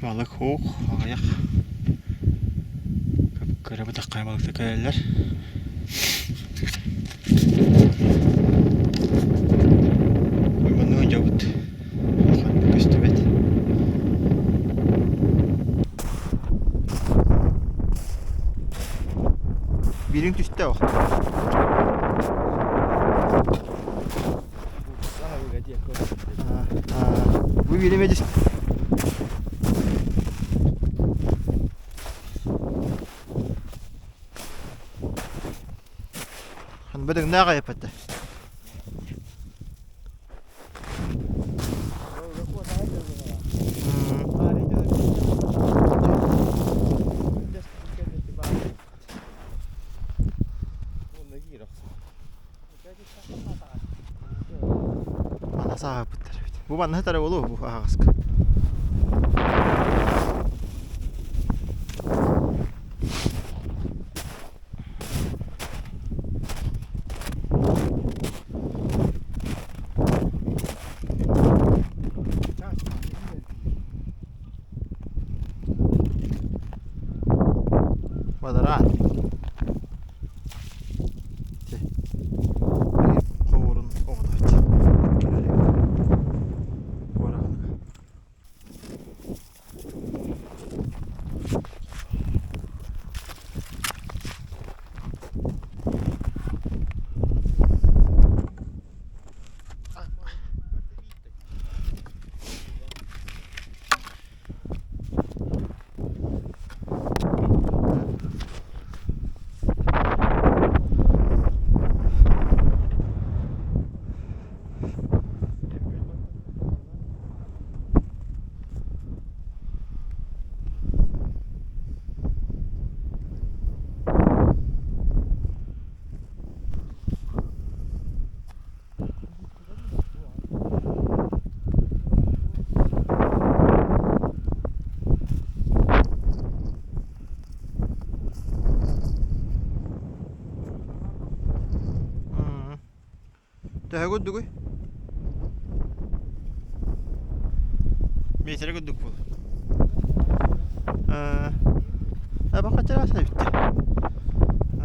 Балык уух, аҕыйах кыра бытаххай балыкта кэлэллэр. Уйбанныын дьобут улаханнык көстүбэт. Биириҥ түстэ ол. Бу бииримэ дьис Бөдөҥнөөх айаппатта. Манна сааһыппыттар эбит. Бу манна сытара буолуо бу аһаҕаска. Бадараан. Ховорун оҕотооччу. Төһө курдугуй? Миэтэрэ курдук буолуо. Э, бакачараас эбит. Э.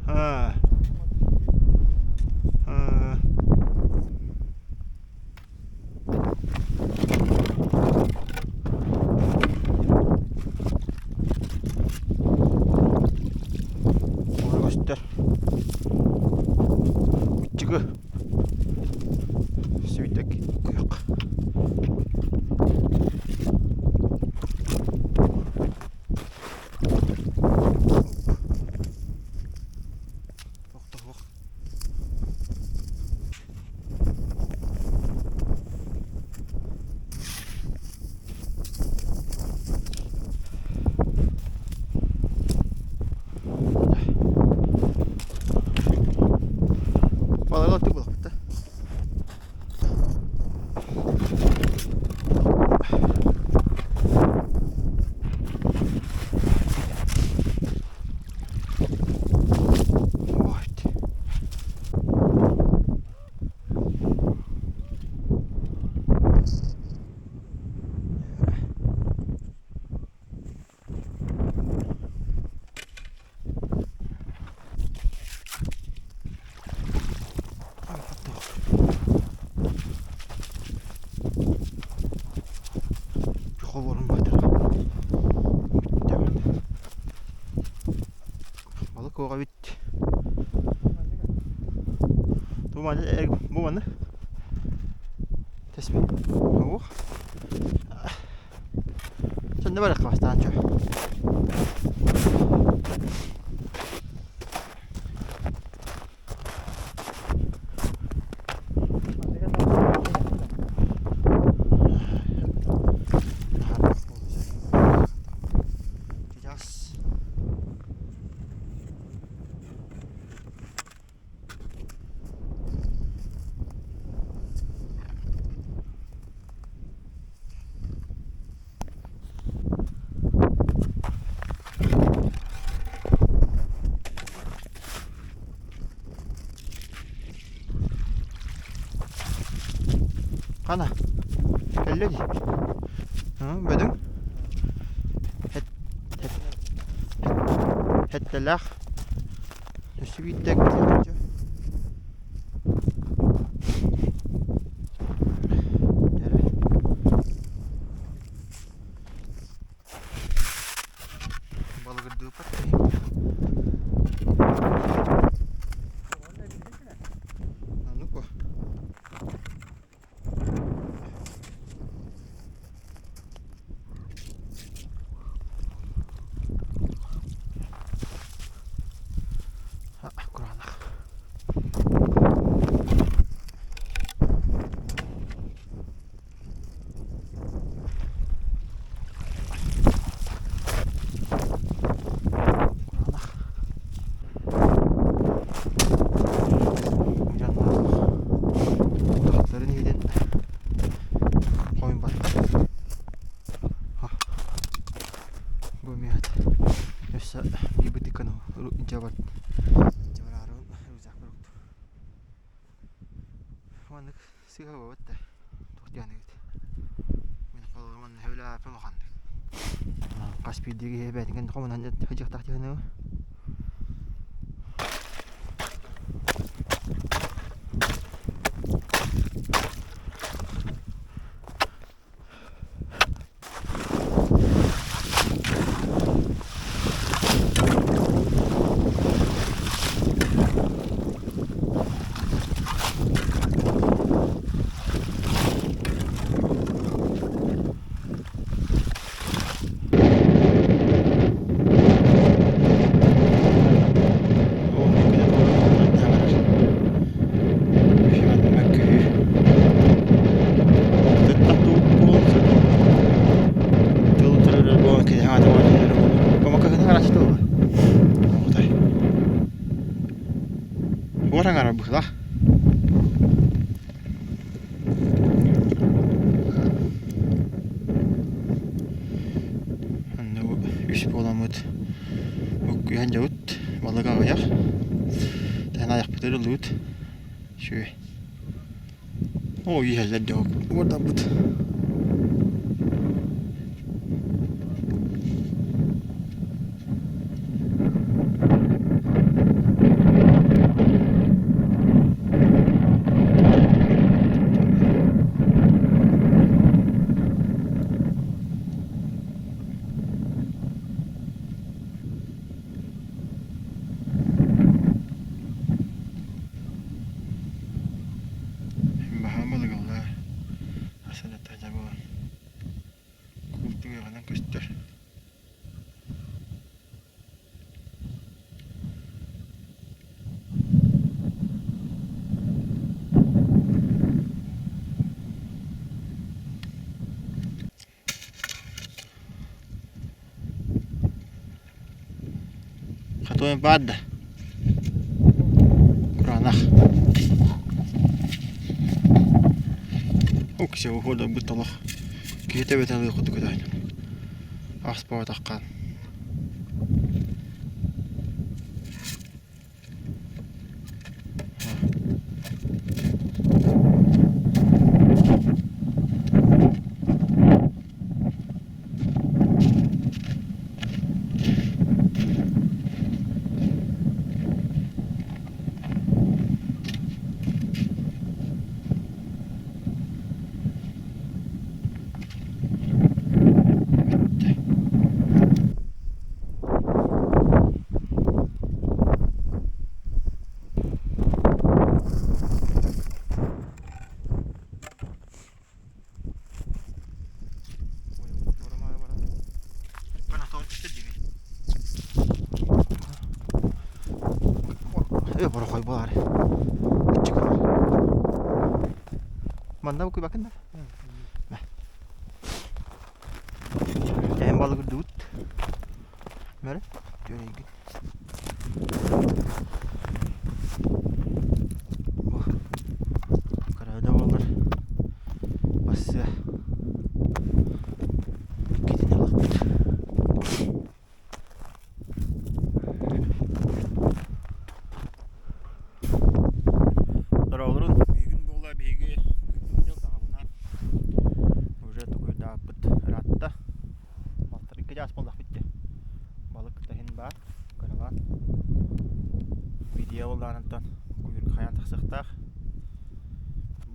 Э. Көстөр. Ыччыгы. Сүүтэк куйах. Охтоһуох. Балыгы оттук булаппыт да. Ховорун баатыр. Балык оҕо эбит. Бу маны бу маны Тэспит. Ух. Сонно барыахха бастаан чо. Сейчас. Хана кэллэ дии. Бөдөҥ. Хэттэлээх. Өссө биирдэ Балыгырдыыппат киһи. Ну-ка. Кураанах. Кураанах. Тахтарын иһитин хойунбаттар. Бу миэхэ өссө биир дьабар дьабараарыбын рюкзакпар уктум. Маннык сыыһа буолбат да туох диэххиний мин холобур манна сөбүлээбэппин улаханнык. Хас биирдии киһи бэйэтин хомунан сылдьыахтаах дии саныыбын. Быһылах. Онно үс буоламмыт буккуйан дьабыт балык аҕыйах. Тэһэн айахпытыгар ыллыбыт. Үчүгэй. Оо иһэллэр дьэ уордарбыт. Баһаам балыгыллар асанатта дьабы култуйаҕынан көстөр. Хотуой баар да? Кураанах. Уксэ уһуодайбыт толох. Киһи төбөтө ылыы курдук өтөөн. Аспаатаххаан. Манна букуйбаккын да? Тэһэн балыгырдыбыт. Мөрө, түөрэйгин. Кыра да буоллар бассыа иккитин ылахпыт. Дороолорун бүгүн буолла биһиги күндү дьыл саҕаланар.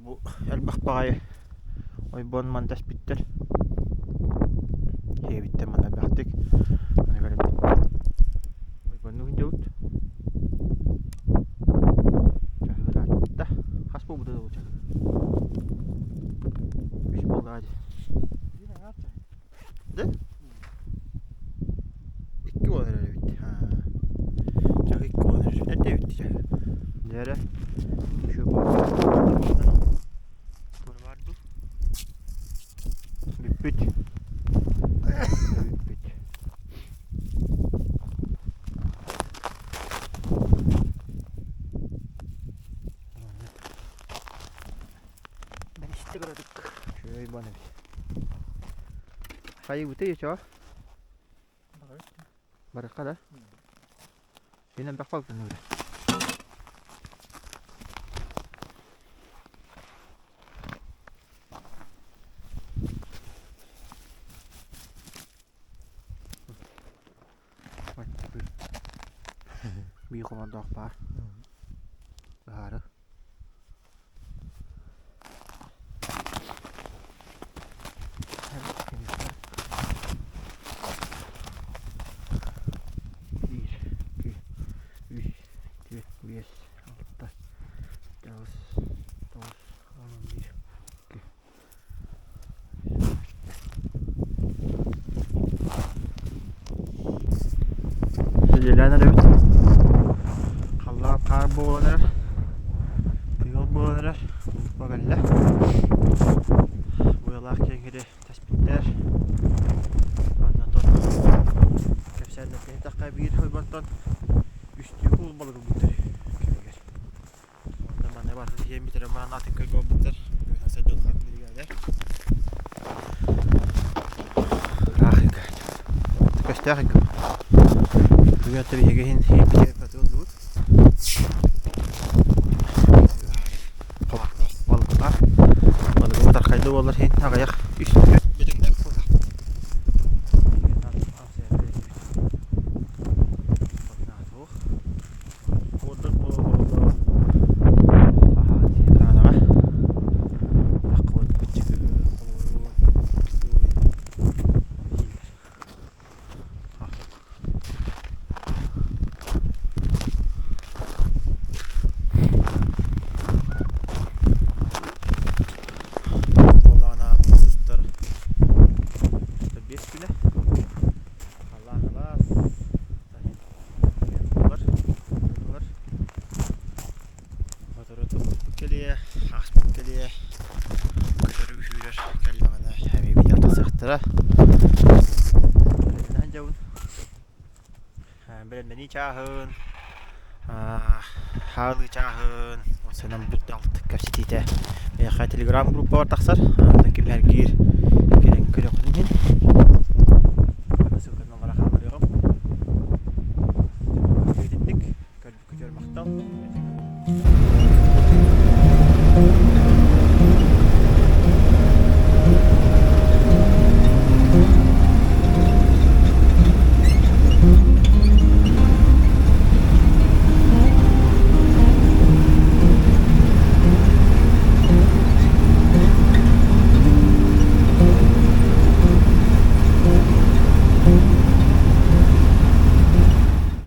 Бу элбэх баҕайы ойбон маны тэспиттэр. Сиэбиттэр маны элбэхтик. Аны көрөбүт. Ойбоннук сылдьабыт. Чаһыыраатта. Хас буолбута да чаһыы? Үс буоллаҕа дии. Да? Икки буолан эрэр эбит. Чаһы икки буолан эрэр. Эрдэ эбит чаһы. Дьэ эрэ. Бүппүт. Бүппүт. Бэристэ кыратык. Үчүгэй буолан эбит. Хайыбыты ечо? Барыкка да? Син элбэх балыктаныбыта. Биир хомордоох баар. Ыһаары. Биир, икки, үс, түөрт, биэс, алта, тоҕус, тоҕус, 11, икки. Үлэлээн эрэбит. Халлаан хаар буолан эрэр. Тыал буолан эрэр. Лупа кэллэ. Быалаах киэҥири тэспиттэр. Онтон кэпсээннэргэ иһиттэххэ биир ойбонтон үстүү куул балык ылбыттар кэмигэр. Уонна манна барытын тиийэн бүтэрэн баран атын көргө барбыттар. Саддылхат биригээдэ. Ыраах ыга. Көстөөх ыга. Бүгүн ата биһиги иһин ыллыбыт. Балыктар. Балыгы батархайда буолар иһин аҕыйах үс бөдөҥнөөх буолар. Курдук буола-буола аһаҕа таххыбыт быччыкы холуорун дииллэр. Буоллаҕына устар биэс күнэ халлаан алаас Сотору кэлиэ, ааспыт кэлиэ, көтөрү сүүрэр кэллэҕинэ эмиэ видео тахсыахтара. Бэлэмнээн дьабын. Бэлэмнэнии чааһын, хаалыы чааһын, сынан булт кэпсэтиитэ миэхэ телеграм группабар тахсар. Онтон ким эргиир кэлэн көрүөххүтүн иһин.